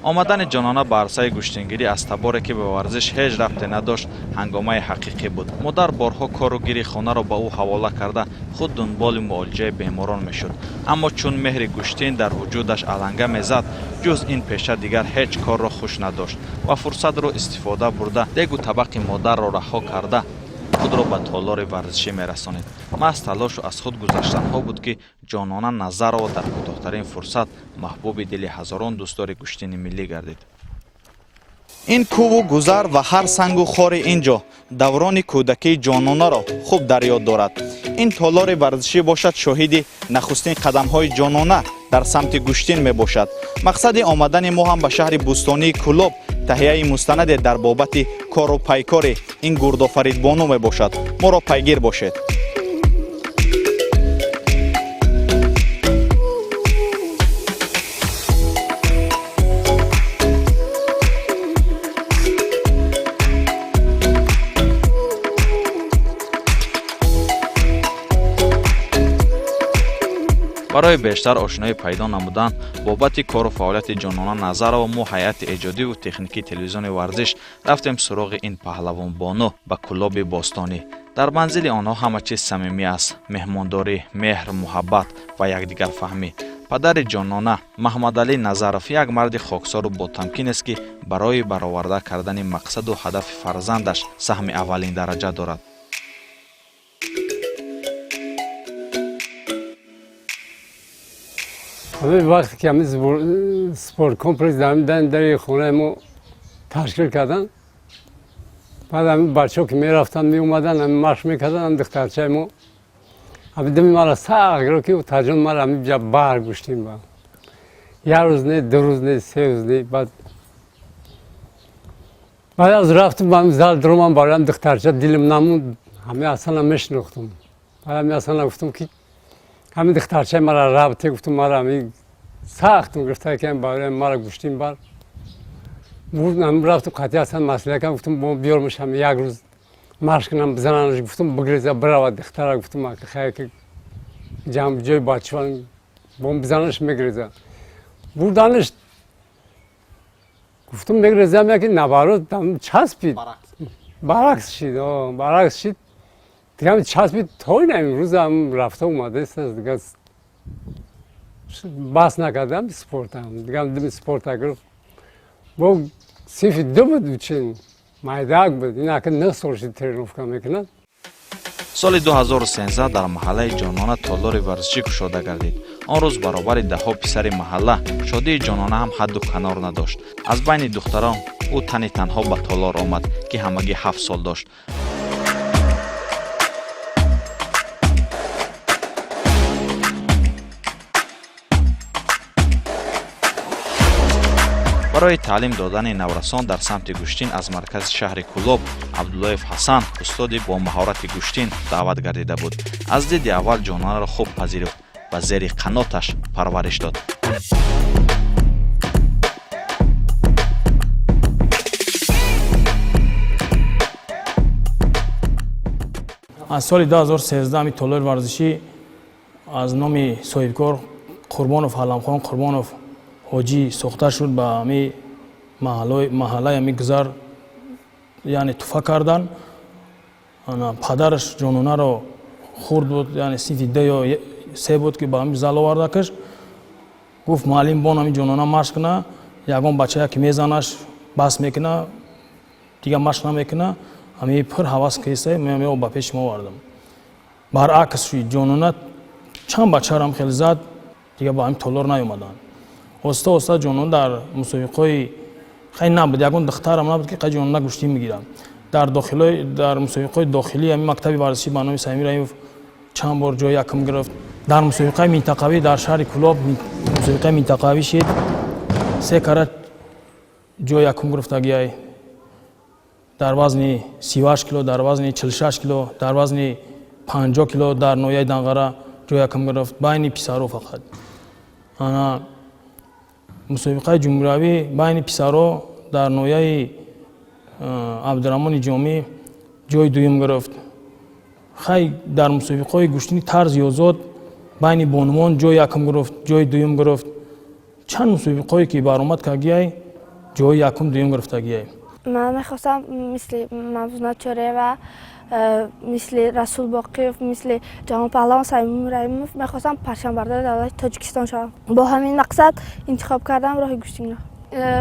Омадани Ҷонона ба арсаи гӯштингирӣ аз таборе, ки ба варзиш ҳеҷ рабте надошт, ҳангомаи ҳақиқӣ буд. Модар борҳо кору гири хонаро ба ӯ ҳавола карда, худ дунболи муолиҷаи беморон мешуд. Аммо чун меҳри гӯштин дар вуҷудаш аланга мезад, ҷуз ин пеша дигар ҳеҷ корро хуш надошт ва фурсатро истифода бурда, дегу табақи модарро раҳо карда, худро ба толори варзишӣ мерасонид. Маҳз талошу аз худ гузаштанҳо буд, ки Ҷонона Назарова дар кӯтоҳтарин фурсат маҳбуби дили ҳазорон дӯстдори гӯштини миллӣ гардид. Ин кӯву гузар ва ҳар сангу хори ин ҷо даврони кӯдакии Ҷононаро хуб дар ёд дорад. Ин толори варзишӣ бошад, шоҳиди нахустин қадамҳои Ҷонона дар самти гӯштин мебошад. Мақсади омадани мо ҳам ба шаҳри бӯстонии Кӯлоб таҳияи мустанаде дар бобати кору пайкори ин гурдофаридбону мебошад. Моро пайгир бошед. Барои бештар ошноӣ пайдо намудан бобати кору фаъолияти Ҷонона Назарова, мо, ҳайати эҷодиву техникии телевизиони «Варзиш», рафтем суроғи ин паҳлавонбону ба Кӯлоби бостонӣ. Дар манзили онҳо ҳама чиз самимӣ аст: меҳмондорӣ, меҳр, муҳаббат ва якдигарфаҳмӣ. Падари Ҷонона, Маҳмадалӣ Назаров, як марди хоксору ботамкинест, ки барои бароварда кардани мақсаду ҳадафи фарзандаш саҳми аввалин дараҷа дорад. Ҳамин вақте ки ҳамин спорткомплекс дар дари хонаи мо ташкил карданд, баъд ҳамин бачаҳо ки мерафтанд, меомаданд, ҳамин машқ мекарданд. Ҳамин духтарчаи мо ҳамин думи мара сахт гирифт, ки таҷон мара ҳамин ҷа бар гӯштим ба. Як рӯз не, 2 рӯз не, 3 рӯз не, баъд аз рафтум ба ҳамин зал дуромам, барои ҳамин духтарча дилим намунд. Ҳамин Ҳасана мешинохтум. Баъд ҳамин Ҳасана гуфтум, ки ҳамин духтарчаи мара рабте. Гуфтум, мара ҳамин сахтум гирифта, ки барои мара гӯштим бар. Рафтум қатъи Ҳасан маслиҳат кардам, гуфтум, биёрмаш, ҳами як рӯз машқ кунам, бизананаш. Гуфтум, бигреза биравад духтара. Гуфтум, хайр, ки ҷои бачаван бом бизанаш, мегреза. Бурданаш, гуфтум, мегрезам, яки наоборот часпид, баракс шид, баракс шид. Дигам часпид, то ина имрӯзам рафта омадааст. Дигар бас накардам спортам, дигам думи спорта гирифт. Бо синфи ду буд, чин майдак буд, инака 9 сол шид тренировка мекунад. Соли 2013 дар маҳаллаи Ҷонона толори варзишӣ кушода гардид. Он рӯз баробари даҳҳо писари маҳалла шодии Ҷонона ҳам ҳадду канор надошт. Аз байни духтарон ӯ тани танҳо ба толор омад, ки ҳамагӣ 7 сол дошт. Барои таълим додани наврасон дар самти гӯштин аз маркази шаҳри Кӯлоб Абдуллоев Ҳасан, устоди бо маҳорати гӯштин, даъват гардида буд. Аз диди аввал Ҷононаро хуб пазируфт ва зери қаноташ парвариш дод. Аз соли 2013 ҳами толори варзишӣ аз номи соҳибкор Қурбонов Ҳаламхон Қурбонов ҳоҷӣ сохта шуд. Ба ҳами маҳаллаи ҳами гузар, яъне туфа кардан. Падараш Ҷононаро хурд буд, яъне синфи д ё се буд, ки ба ҳами зал овардакаш. Гуфт, муаллим бон ҳами Ҷонона машқ куна, ягон бачая ки мезанаш, бас мекуна, дигар машқ намекуна. Ҳами пир ҳавас киса мео ба пеши мо овардам. Баръакс шуд, Ҷонона чанд бачарам хеле зад, дигар ба ҳами толор наёмаданд. Оста оста Ҷонон дар мусобиқаҳои хай набуд, ягон духтарам набуд, ки қай Ҷонона гӯштӣ мегирад. Дар мусобиқаҳои дохилии ҳамин мактаби варзишӣ ба номи Самир Раимов чанд бор ҷои якум гирифт. Дар мусобиқаи минтақавӣ дар шаҳри Кӯлоб мусобиқаи минтақавӣ шид, се кара ҷои якум гирифтагиай: дар вазни 38 кило, дар вазни 46 кило, дар вазни 50 кило дар ноҳияи Данғара ҷои якум гирифт байни писаро фақат. Ана мусобиқаи ҷумҳуриявӣ байни писаро дар ноҳияи Абдураҳмони Ҷомӣ ҷои дуюм гирифт. Хай, дар мусобиқаҳои гӯштини тарзи озод байни бонувон ҷои якум гирифт, ҷои дуюм гирифт. Чанд мусобиқаҳое ки баромад кардагиай. Ҷои якум, дуюм гирифтагие. Ман мехостам мисли Мавзуна Чорева, мисли Расул Боқиев, мисли ҷаҳонпаҳлавон Саимум Раимов мехостам парчамбардори давлати Тоҷикистон шавам. Бо ҳамин мақсад интихоб кардам роҳи гӯштингро.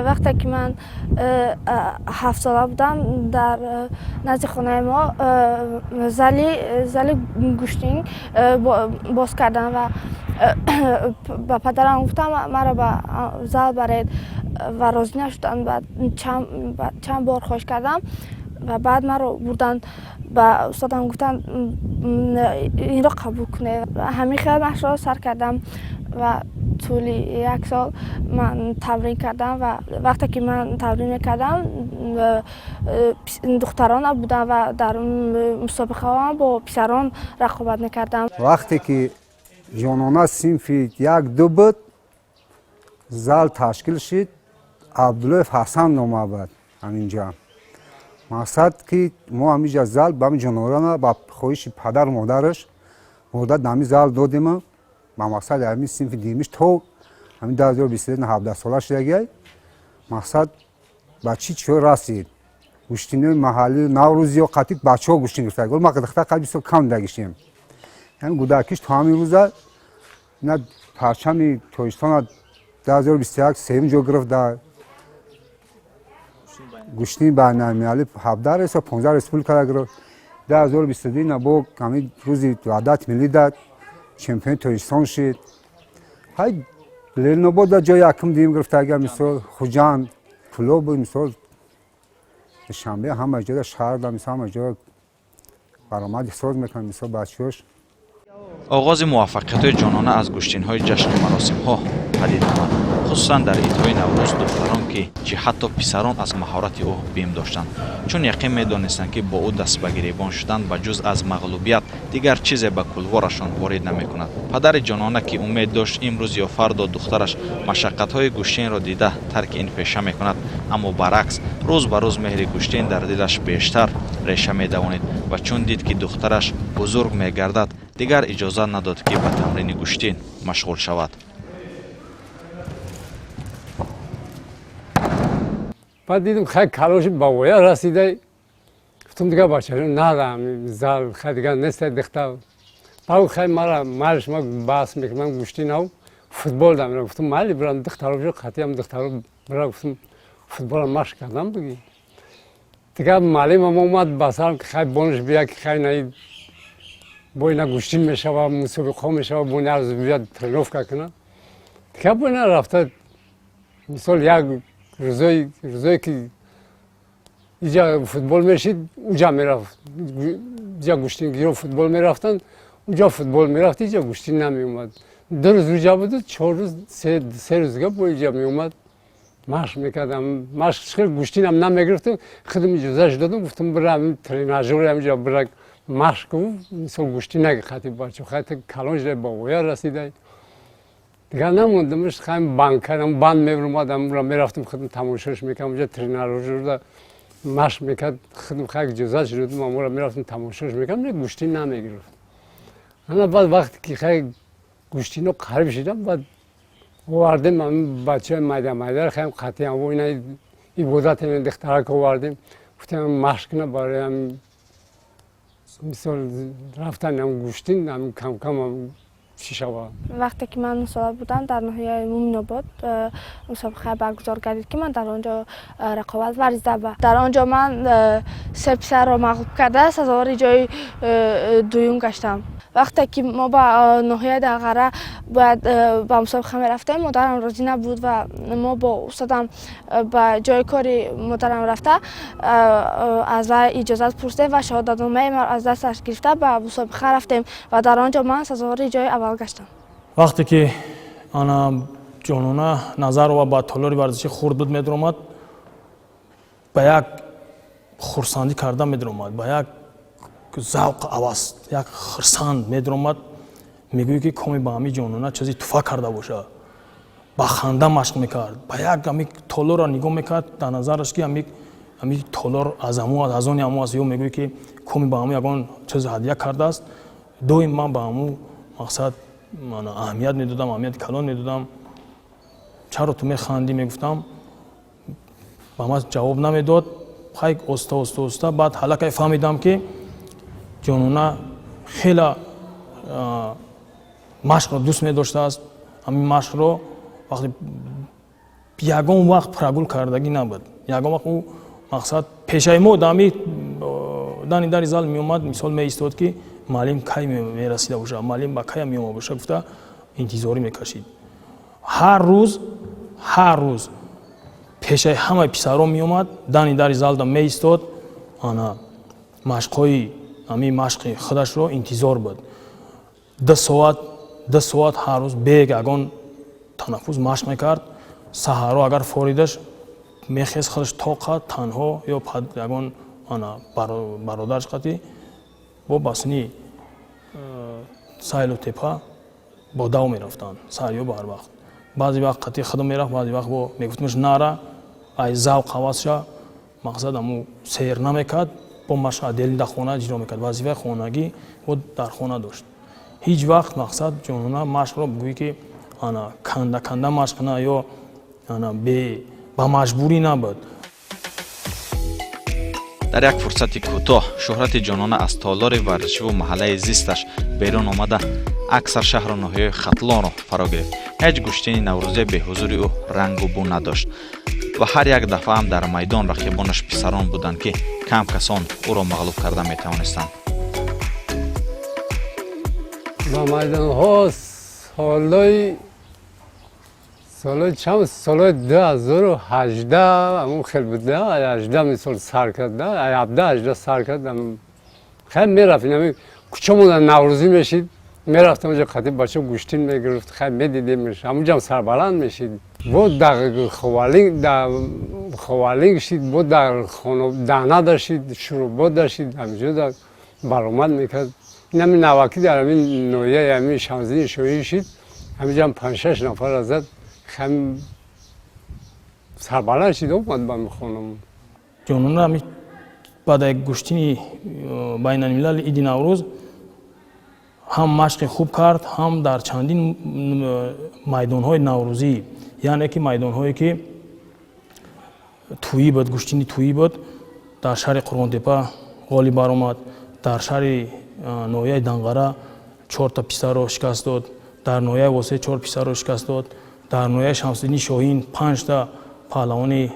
Вақте ки ман 7-сола будам, дар назди хонаи мо зали гӯштинг боз кардам ва ба падарам гуфтам, маро ба зал баред, ва розӣ нашуданд. Баъд чанд бор хоҳиш кардам ва баъд маро бурданд, ба устодам гуфтанд, инро қабул кунед. Ҳамин хел машқро сар кардам ва тӯли як сол ман тамрин кардам. Ва вақте ки ман тамрин мекардам, духтарон набуданд ва дар мусобиқаҳо бо писарон рақобат мекардам. Вақте ки Ҷонона синфи як ду буд, зал ташкил шид. Абдуллоев Ҳасан нома буд ҳаминҷа. Мақсад ки мо ҳаминҷа зал ба ҳамин Ҷононара ба хоҳиши падару модараш бурда ҳамин зал додем. Ба мақсади ҳамин синфи дуюмиш то ҳамин 2021 17-сола шудагиай. Мақсад ба чӣ чиҳо расид: гӯштинои маҳалли, наврӯзиё қатӣ бачаҳо гӯштин гирифта. Ма духтар қад бисёр кам дагиштем. Ҳамин гудакиш то ҳамин рӯза на парчами Тоҷикистона 2021 сеюм ҷо гирифт дар гӯштини байналмилалӣ, 17 реса 15 республикара гирифт. 2022 на бо ҳамин рӯзи Ваҳдати миллӣ дад чемпиони Тоҷикистон шид. Ҳай, Ленинобод ҷои якум, дуюм гирифтага, мисол, Хуҷанд, Кӯлобу, мисол, Душанбе, ҳама ҷода, шаҳрда, мисол, ҳама ҷо баромади соз мекунанд, мисол, бачаҳош. Оғози муваффақиятҳои Ҷонона аз гӯштинҳои ҷашну маросимҳо падид омад, хусусан дар идҳои Наврӯз. Духтарон ки чӣ, ҳатто писарон аз маҳорати ӯ бим доштанд, чун яқин медонистанд, ки бо ӯ даст ба гиребон шудан ба ҷуз аз мағлубият дигар чизе ба кулворашон ворид намекунад. Падари Ҷонона, ки умед дошт, имрӯз ё фардо духтараш машаққатҳои гӯштинро дида тарки ин пеша мекунад, аммо баръакс, рӯз ба рӯз меҳри гӯштин дар дилаш бештар реша медавонид ва чун дид, ки духтараш бузург мегардад, дигар иҷозат надод, ки ба тамрини гӯштин машғул шавад. Баъд дидам, хай, калон ба воя расида. Гуфтам, дигар бачаҷон, надам зал, хай, дигар неста духтар. Баъд, хай, мара майлиш, ма баҳс мекунам, гӯштин нав, футбол дам. Гуфтам, майли, бирам, духтаро бишо, қатъиам духтаро бира. Гуфтам, футбола машқ кардам буги. Дигар муаллимам омад ба сарам, ки хай, бониш бия, ки хай, наи бо ина гӯштин мешава, мусобиқаҳо мешава, бо ина бия тренировка кунам. Дигар бо ина рафта, мисол, як рӯзое ки иҷа футбол мешид, уҷа мерафт, иҷа гӯштингиро футбол мерафтанд, уҷа футбол мерафт, иҷа гӯштин намеомад. 2 рӯз уҷа буду 4 рӯз, 3 рӯз дига бо иҷа меомад, машқ мекардам. Машқ хел гӯштинам намегирифтам, худам иҷозаш додам, гуфтам, бира тренажёри ҳамиҷа бира машқ кун, мисол, гӯштин наги қати бачо, хай, калон шуда, ба воя расидай. Дигар намондамш, хай, банкадам банд мебиромадам, мерафтам, худам тамошош мекардам. Уҷа тренажёрда машқ мекард, худам, хай, иҷозат додам, амора мерафтам, тамошош мекардам, гӯштин намегирифт. Ана баъд вақте ки, хай, гӯштино қариб шидам, баъд овардем бачаи майда майдаро, хай, қатъиан во ина ибодат духтарак овардем, гуфтем, машқ куна барои, мисол, рафтан гӯштин камкам чӣ шавад. Вақте ки ман 9-сола будам, дар ноҳияи Муминобод мусобиқа баргузор гардид, ки ман дар он ҷо рақобат варзида. Дар он ҷо ман се писарро мағлуб карда, сазовори ҷои дуюм гаштам. Вақте ки мо ба ноҳияи Данғара бояд ба мусобиқа мерафтем, модарам розӣ набуд ва мо бо устодам ба ҷои кори модарам рафта, аз вай иҷозат пурсидем ва шаҳодатномаи маро аз дасташ гирифта, ба мусобиқа рафтем ва дар он ҷо ман сазовори ҷои аввал гаштам. Вақте ки ана Ҷонона Назарова ба толори варзишӣ хурд буд медаромад, ба як хурсандӣ карда медаромад, ба як завқ, аваз, як хирсанд медаромад. Мегӯӣ, ки коми ба ҳами Ҷонона чизи туфа карда боша. Ба ханда машқ мекард, ба як ҳами толорро нигоҳ мекард, дар назараш ки ҳами толор аз ҳаму, аз они ҳаму аст, ё мегӯӣ, ки коми ба ҳаму ягон чиз ҳадя кардааст. Доим ман ба ҳаму мақсад аҳамият медодам, аҳамияти калон медодам. Чаро ту механдӣ, мегуфтам. Ба ман ҷавоб намедод. Хай, оста оста оста баъд ҳалакай фаҳмидам, ки Ҷонона хела машқро дӯст медоштааст. Ҳамин машқро вақте ягон вақт прогул кардагӣ набуд. Ягон вақт ӯ, мақсад, пешаи мо дами дани дари зал меомад, мисол, меистод, ки муаллим кай мерасида боша, муаллим ба кая меомад боша, гуфта интизорӣ мекашид. Ҳар рӯз, ҳар рӯз пешаи ҳамаи писарон меомад, дани дари залда меистод, ана машқҳои ҳамин машқи худашро интизор буд. 2 соат, 2 соат ҳар рӯз бе ягон танаффус машқ мекард. Саҳаро агар форидаш мехест, худаш тоқа танҳо ё ягон ана бародараш қати бо басни сайлу тепа бо дав мерафтанд. Сар ё барвақт, баъзе вақт қати худам мерафт, баъзе вақт бо мегуфтимш нара, ай завқ ҳавасша, мақсад, аму сер намекард, бо машқ отдельно дар хона иҷро мекард. Вазифаи хонагӣ бо дар хона дошт. Ҳеҷ вақт, мақсад, Ҷонона машқро бигӯӣ, ки ана канда канда машқ на ё ана бе ба маҷбурӣ набуд. Дар як фурсати кӯтоҳ шӯҳрати Ҷонона аз толори варзишиву маҳаллаи зисташ берун омада, аксар шаҳру ноҳияҳои Хатлонро фаро гирифт. Ҳеҷ гӯштини наврӯзия беҳузури ӯ рангу бӯ надошт ва ҳар як дафъаам дар майдон рақибонаш писарон буданд, ки кам касон ӯро мағлуб карда метавонистанд. Ба майдонҳо солҳои чанд, солҳои 2018 ҳамон хел буда, 18 мисол сар карда, 17, 18 сар кард. Хеле мерафтем, ҳамин кӯчамон наврӯзӣ мешид, мерафтам онҷо, қати бача гӯштин мегирифт. Хеле медидемш, ҳамунҷам сарбаланд мешид. Бо дар Ховалинг, дар Ховалинг шид, бо дар Даҳнада шид, Шурубода шид, ҳаминҷо баромад мекард. Ин ҳамин навакӣ дар ҳамин ноҳияи ҳамин Шамсиддини Шоҳин шид, ҳаминҷам панҷ-шаш нафара зад, ҳам сарбаланд шид, омад ба хонамон. Ҷонона ҳамин баъд як гӯштини байналмилали иди Наврӯз ҳам машқи хуб кард, ҳам дар чандин майдонҳои наврӯзӣ, яъне ки майдонҳое ки тӯӣ буд, гӯштини тӯӣ буд, дар шаҳри Қурғонтепа ғолиб баромад, дар шаҳри ноҳияи Данғара чорта писарро шикаст дод, дар ноҳияи Восе чор писарро шикаст дод, дар ноҳияи Шамсиддини Шоҳин панҷта паҳлавони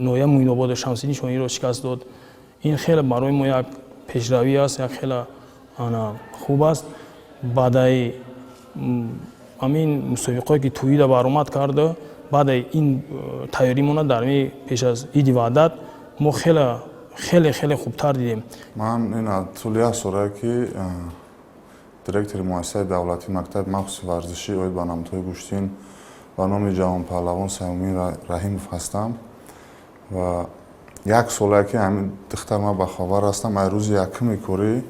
ноҳияи Муинободу Шамсиддини Шоҳинро шикаст дод. Ин хеле барои мо як пешравӣ аст, як хеле ана хуб аст. Баъдаи ҳамин мусобиқое ки тӯида баромад карда, баъдаи ин тайёримона дар пеш аз иди Ваҳдат мо хеле хеле хеле хубтар дидем. Ман ин тӯли як солае, ки директори муассисаи давлатии мактаби махсуси варзишӣ оид ба намудҳои гӯштин ба номи ҷавонпаҳлавон Саймумин Раҳимов ҳастам ва як солае, ки ҳамин духтар ман бахабар ҳастам, ай рӯзи якуми корӣ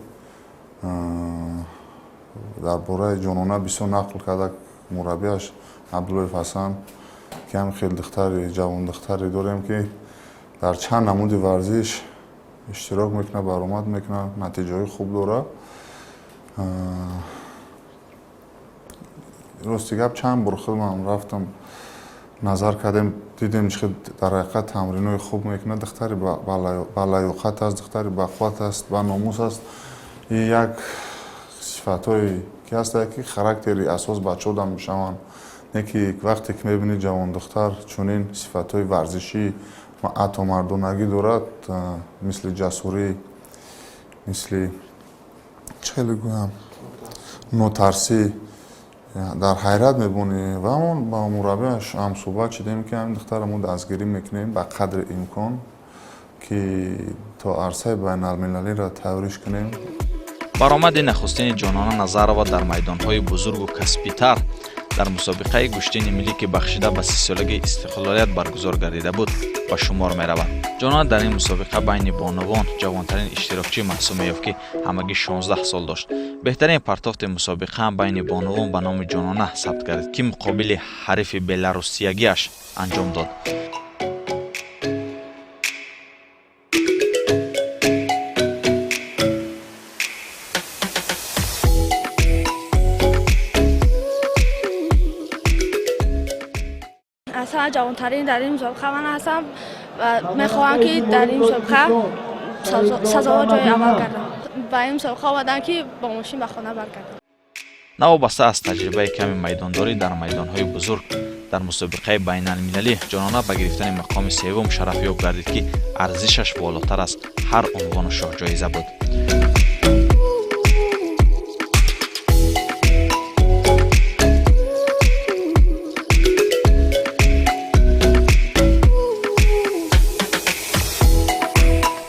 дар бораи Ҷонона бисёр нақл карда мураббиаш Абдуллоев Ҳасан, ки ҳам хел духтари ҷавондухтаре дорем, ки дар чанд намуди варзиш иштирок мекунад, баромад мекунад, натиҷаҳои хуб дорад. Рости гап, чанд бор худман рафтам, назар кардем, дидем, чӣ дар ҳақиқат тамринҳои хуб мекунад. Духтари балаёқат аст, духтари бақувват аст, баномус аст. И як сифатҳое ки ҳастае, ки характери асос бачаҳо дам мешаванд, не ки вақте ки мебинӣ ҷавондухтар чунин сифатҳои варзишӣ ҳатто мардонагӣ дорад, мисли ҷасурӣ, мисли чӣ хеле гӯям, нотарсӣ, дар ҳайрат мебонӣ. Ва мо ба мураббиаш ҳамсӯҳбат шудем, ки ҳамин духтарро мо дастгирӣ мекунем ба қадри имкон, ки то арсаи байналмилалиро тайёриш кунем. Баромади нахустини Ҷонона Назарова дар майдонҳои бузургу касбитар дар мусобиқаи гӯштини миллӣ, ки бахшида ба 30-солагии истиқлолият баргузор гардида буд, ба шумор меравад. Ҷонона дар ин мусобиқа байни бонувон ҷавонтарин иштирокчӣ маҳсуб меёфт, ки ҳамагӣ 16 сол дошт. Беҳтарин партофти мусобиқаам байни бонувон ба номи Ҷонона сабт гардид, ки муқобили ҳарифи беларусиягиаш анҷом дод. ҳама ҷавонтарин дар ин мусобиқа ман ҳастам ва мехоҳам, ки дар ин мусобиқа сазовор ҷои аввал гардам. Ба ин мусобиқа омадам, ки бо мошин ба хона баргардам. Новобаста аз таҷрибаи ками майдондорӣ дар майдонҳои бузург, дар мусобиқаи байналмилалӣ Ҷонона ба гирифтани мақоми севум шарафёб гардид, ки арзишаш болотар аз ҳар унвону шоҳҷоиза буд.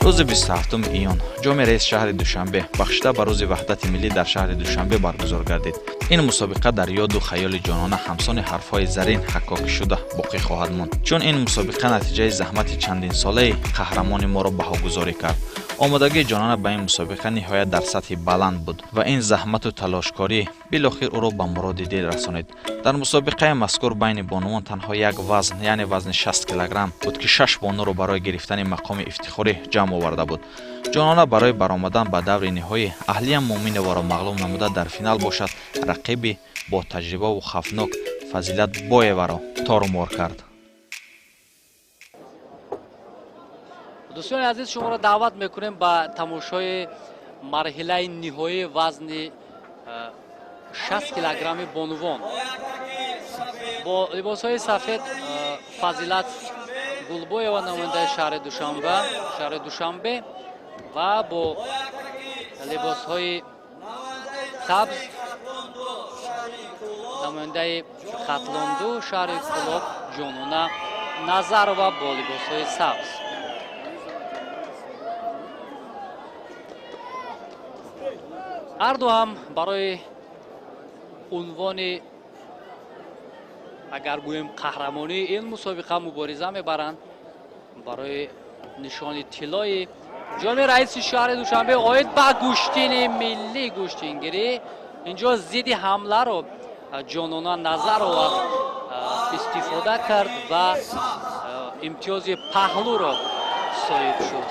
Рӯзи 27 июн Ҷоми раиси шаҳри Душанбе, бахшида ба Рӯзи ваҳдати миллӣ, дар шаҳри Душанбе баргузор гардид. Ин мусобиқа дар ёду хаёли Ҷонона ҳамсони ҳарфҳои зарин ҳаккокӣ-шуда боқӣ хоҳад монд, чун ин мусобиқа натиҷаи заҳмати чандинсолаи қаҳрамони моро баҳогузорӣ кард. Омодагии Ҷонона ба ин мусобиқа ниҳоят дар сатҳи баланд буд ва ин заҳмату талошкорӣ билохир ӯро ба муроди дил расонид. Дар мусобиқаи мазкур байни бонувон танҳо як вазн, яъне вазни 60 килограмм буд, ки шаш бонуро барои гирифтани мақоми ифтихорӣ ҷамъ оварда буд. Ҷонона барои баромадан ба даври ниҳоӣ Аҳлия Муъминованро мағлуб намуда, дар финал бошад, рақиби бо таҷрибаву хавфнок Фазилат Боеваро торумор кард. Дӯстони азиз, шуморо даъват мекунем ба тамошои марҳилаи ниҳоии вазни 60 килограмми бонувон. Бо либосҳои сафед Фазилат Гулбоева, намояндаи шаҳри Душанбе, ва бо либосҳои сабз намояндаи Хатлонду, шаҳри Кӯлоб, Ҷонона Назарова бо либосҳои сабз. Ҳарду ҳам барои унвони, агар гӯем, қаҳрамонии ин мусобиқа мубориза мебаранд, барои нишони тиллои Ҷоми раиси шаҳри Душанбе оид ба гӯштини миллӣ гӯштингирӣ. Инҷо зидди ҳамларо Ҷонона Назарова истифода кард ва имтиёзи паҳлӯро соҳиб шуд.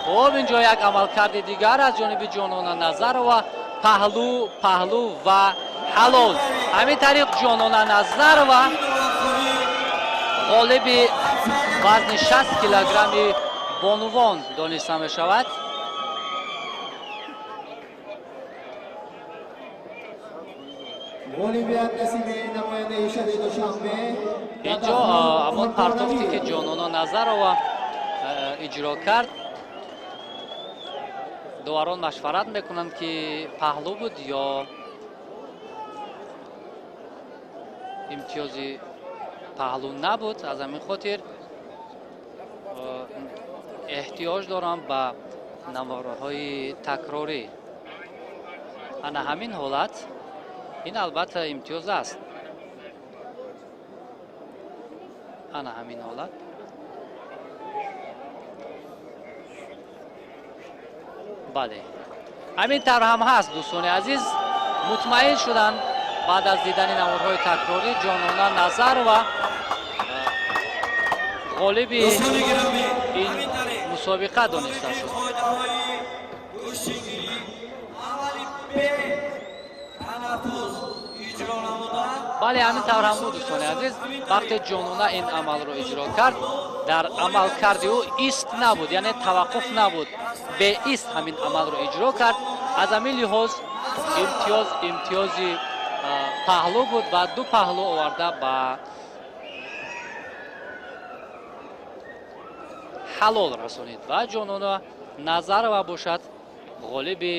Хуб, инҷо як амалкарди дигар аз ҷониби Ҷонона Назарова: паҳлӯ, паҳлӯ ва ҳалол. Ҳамин тариқ Ҷонона Назарова ғолиби вазни 60 килограмми бонувон дониста мешавад. Ғолибият насиби намояндаи шаҳри Душанбе. Инҷо ҳамон партофте, ки Ҷонона Назарова иҷро кард, доварон машварат мекунанд, ки паҳлӯ буд ё имтиёзи паҳлӯ набуд. Аз ҳамин хотир эҳтиёҷ дорам ба наворҳои такрорӣ. Ана ҳамин ҳолат, ин албатта имтиёз аст. Ана ҳамин ҳолат. Бале, ҳамин тавр ҳам ҳаст. Дӯстони азиз, мутмаин шуданд баъд аз дидани наворҳои такрорӣ, Ҷонона Назарова ғолиби ин мусобиқа дониста шуд. Бале, ҳамин тавр ҳам буд, дӯстони азиз. Вақте Ҷонона ин амалро иҷро кард, дар амалкарди ӯ ист набуд, яъне таваққуф набуд, беист ҳамин амалро иҷро кард. Аз ҳамин лиҳоз имтиёз имтиёзи паҳлӯ буд ва ду паҳлӯ оварда ба ҳалол расонид ва Ҷонона Назарова бошад, ғолиби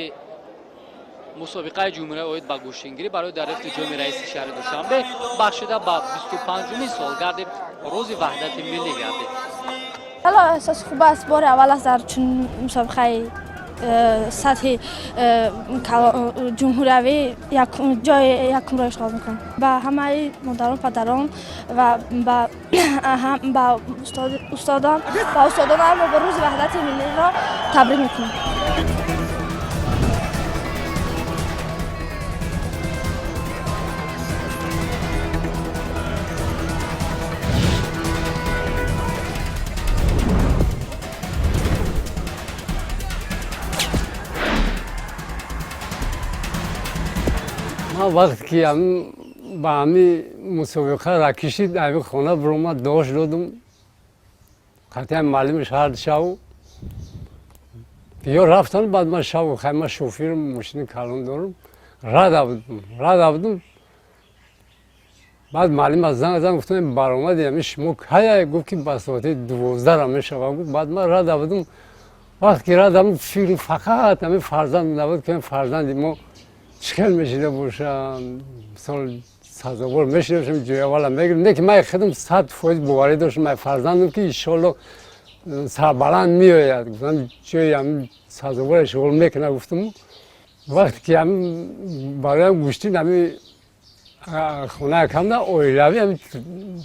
мусобиқаи ҷумҳурия оид ба гӯштингирӣ барои дарёфти Ҷоми раиси шаҳри Душанбе, бахшида ба 25-умин солгарди Рӯзи ваҳдати миллӣ гардид. Ҳало эҳсоси хуб аст. Бори аввал аст дар чунин мусобиқаи сатҳи ҷумҳуриявӣ ҷои якумро ишғол мекунам. Ба ҳамаи модарон, падарон ва ба устодон, ба устодонам ба Рӯзи ваҳдати миллиро табрик мекунам. Ман вақте ки ба ҳами мусобиқа ракишид, ҳами хона биромад, дош додум, қатъиян муаллимаш ҳар шаву ё рафтан. Баъд ман шаву хай, ман шофирам, мошини калон дорам, рада будум. Баъд муаллим аз занг зад, гуфтам, баромади ҳами шумо кая? Гуфт, ки ба соати 12-ра мешава. Гуфт, баъд ман рада будум. Вақте ки рада будум, фикр фақат ҳами фарзанд набуд, ки фарзанди мо чӣ хел мешида боша, мисол, сазовор мешида бошам, ҷои аввала мегирем. Не ки ман худам 100% боварӣ доштам, ман фарзандам ки иншоалло сарбаланд меояд, гуфтам, ҷои ҳами сазовор ишғол мекунад, гуфтам. Вақте ки ҳами бароям гӯштин, ҳами хона камда оилавӣ ҳами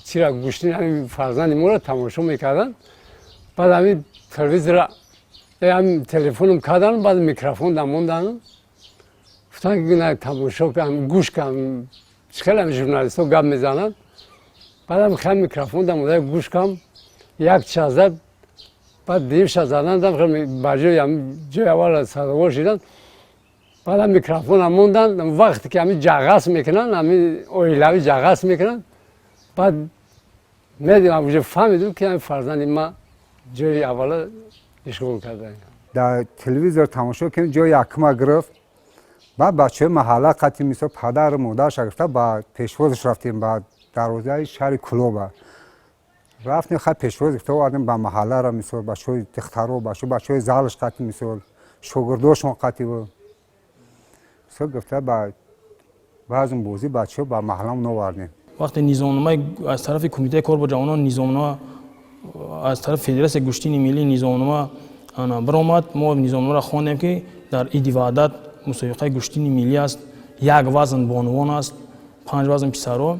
чира гӯштин, ҳами фарзанди моро тамошо мекарданд. Баъд ҳами телевизора, ҳами телефоном кардан, баъд микрофон дамондан, гуфтан, ки на, тамошо кам, гӯш кам, чӣ хеле ҳами журналистҳо гап мезананд. Баъдам хел микрофон дамода гӯш кам, як час зад, баъд дуюмша задандам, ба ҷои ҷои аввала сазовор шидан. Баъдам микрофона мондан. Вақте ки ҳами ҷағас мекунанд, ҳами оилавӣ ҷағас мекунанд, баъд медидам, уже фаҳмидум, ки ҳами фарзанди ма ҷои аввала ишғол карда. Дар телевизор тамошо кардем, ҷои якума гирифт. Баъд бачаҳои маҳалла қати, мисол, падару модарша гирифта, ба пешвозаш рафтем, ба дарвозаи шаҳри Кулоба рафтем. Хай, пешвоз гирифта овардем ба маҳаллара, мисол, бачаҳои духтаро, бачаҳои залаш қати, мисол, шогирдошон қати, мисол, гирифта ба баъзн бозӣ бачаҳо ба маҳаллам овардем. Вақте низомномаи аз тарафи Кумитаи кор бо ҷавонон, низомнома аз тарафи Федератсияи гӯштини миллӣ, низомнома баромад, мо низомномаро хондем, ки дар Иди Ваҳдат мусобиқаи гӯштини миллӣ аст, як вазн бонувон аст, панҷ вазн писаро.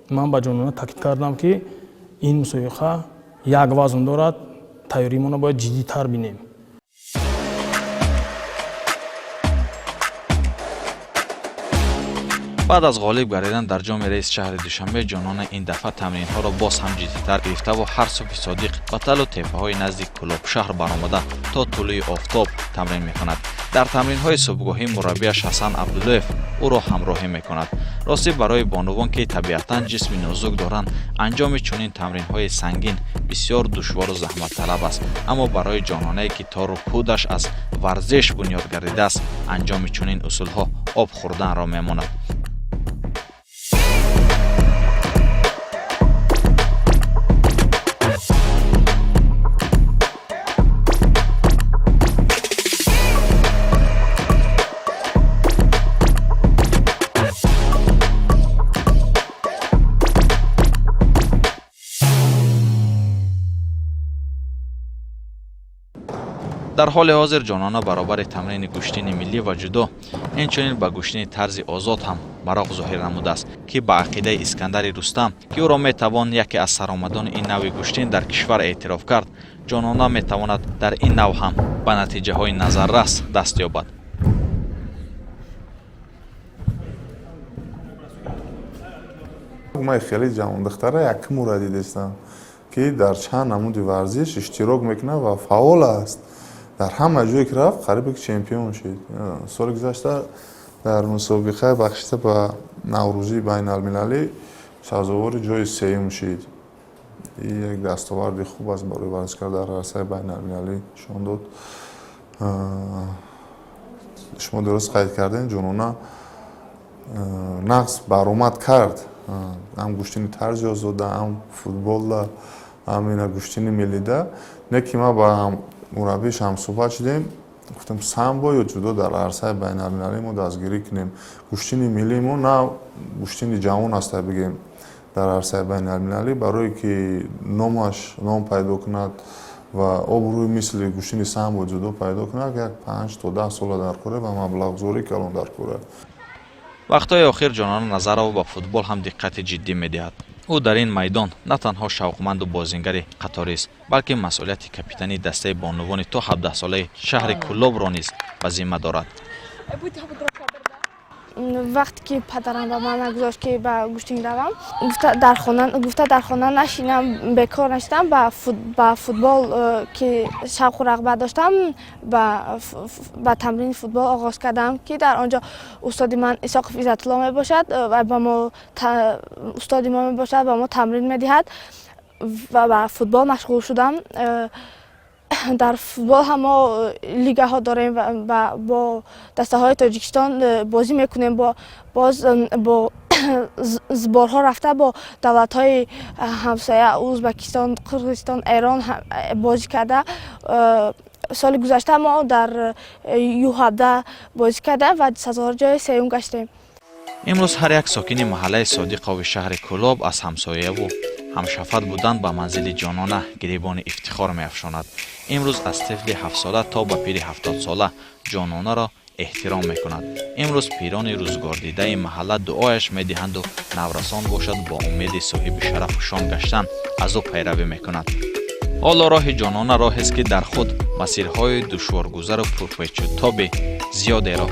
Ман ба ҷонона таъкид кардам, ки ин мусобиқа як вазн дорад, тайёримонро бояд ҷиддитар бинем. Баъд аз ғолиб гардидан дар ҷоми раиси шаҳри Душанбе, Ҷонона ин дафъа тамринҳоро боз ҳам ҷиддитар гирифтаву ҳар субҳи содиқ ба талу теппаҳои назди Кӯлобшаҳр баромада, то тулӯи офтоб тамрин мекунад. Дар тамринҳои субҳгоҳӣ мураббияш Ҳасан Абдуллоев ӯро ҳамроҳӣ мекунад. Ростӣ, барои бонувон, ки табиатан ҷисми нозук доранд, анҷоми чунин тамринҳои сангин бисёр душвору заҳматталаб аст. Аммо барои ҷононае, ки тору пудаш аз варзиш бунёд гардидааст, анҷоми чунин усулҳо об хӯрданро мемонад. Дар ҳоли ҳозир Ҷонона баробари тамрини гӯштини миллӣ ва ҷудо, инчунин ба гӯштини тарзи озод ҳам мароқ зоҳир намудааст, ки ба ақидаи Искандари Рустам, ки ӯро метавон яке аз саромадони ин навъи гӯштин дар кишвар эътироф кард, Ҷонона метавонад дар ин навъ ҳам ба натиҷаҳои назаррас даст ёбад. Ман хеле ҷавондухтара якумура дидестам, ки дар чанд намуди варзиш иштирок мекунад ва фаъол аст. Дар ҳама ҷое ки рафт, қарибе ки чемпион шид. Соли гузашта дар мусобиқаи бахшида ба Наврӯзии байналмилалӣ сазовори ҷои сеюм шид. Ин як дастоварди хуб аст барои варзишкар, дар арсаи байналмилалӣ нишон дод. Шумо дуруст қайд кардем, Ҷонона нағз баромад кард, ҳам гӯштини тарзи озода, ҳам футболда, ҳам ина гӯштини миллида. Не ки ма ба мураббиш ҳамсӯҳбат шудем, гуфтам, самбо ё ҷудо дар арсаи байналмилалӣ мо дастгирӣ кунем. Гӯштини миллии мо на гӯштини ҷавон аста, бигем, дар арсаи байналмилалӣ, барое ки номаш ном пайдо кунад ва обрӯи мисли гӯштини самбо, ҷудо пайдо кунад, як 5 то 10 сола дар кора ва маблағгузорӣ калон дар кора. Вақтҳои охир Ҷонона Назарова ба футбол ҳам диққати ҷиддӣ медиҳад. Ӯ дар ин майдон на танҳо шавқманду бозингари қаторист, балки масъулияти капитани дастаи бонувони то 17-солаи шаҳри Кӯлобро низ ба зимма дорад. Вақте ки падарам ба ман нагузошт, ки ба гӯштин равам, гуфта дар хона нашинам, бекор нашинам, ба футбол, ки шавқу рағбат доштам, ба тамрини футбол оғоз кардам, ки дар он ҷо устоди ман Исоқов Иззатулло мебошад ва ба мо устоди мо мебошад, ба мо тамрин медиҳад ва ба футбол машғул шудам. Дар футбол ҳам мо лигаҳо дорем ва бо дастаҳои Тоҷикистон бозӣ мекунем, боз бо сборҳо рафта, бо давлатҳои ҳамсоя, Узбекистон, Қирғизистон, Эрон бозӣ карда. Соли гузашта мо дар Ю17 бозӣ кардем ва сазовори ҷои сеюм гаштем. Имрӯз ҳар як сокини маҳаллаи Содиқови шаҳри Кӯлоб аз ҳамсояву ҳамшафат будан ба манзили Ҷонона гиребони ифтихор меафшонад. Имрӯз аз тифли 7-сола то ба пири 70-сола Ҷононаро эҳтиром мекунад. Имрӯз пирони рӯзгордидаи маҳалла дуояш медиҳанду наврасон бошад, бо умеди соҳиби шарафу шон гаштан аз ӯ пайравӣ мекунад. Ҳоло роҳи Ҷонона роҳест, ки дар худ масирҳои душворгузару пурпечутоби зиёдеро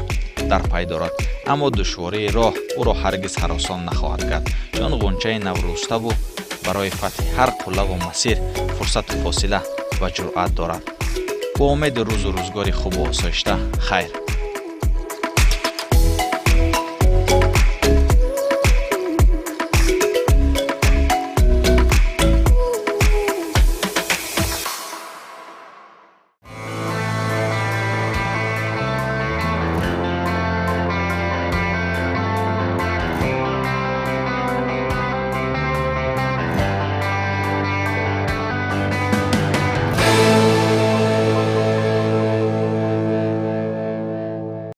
дар пай дорад, аммо душвории роҳ ӯро ҳаргиз ҳаросон нахоҳад кард, чун ғунчаи наврӯставу барои фатҳи ҳар қуллаву масир фурсату фосила ва ҷуръат дорад. Бо умеди рӯзу рӯзгори хубу осоишта, хайр.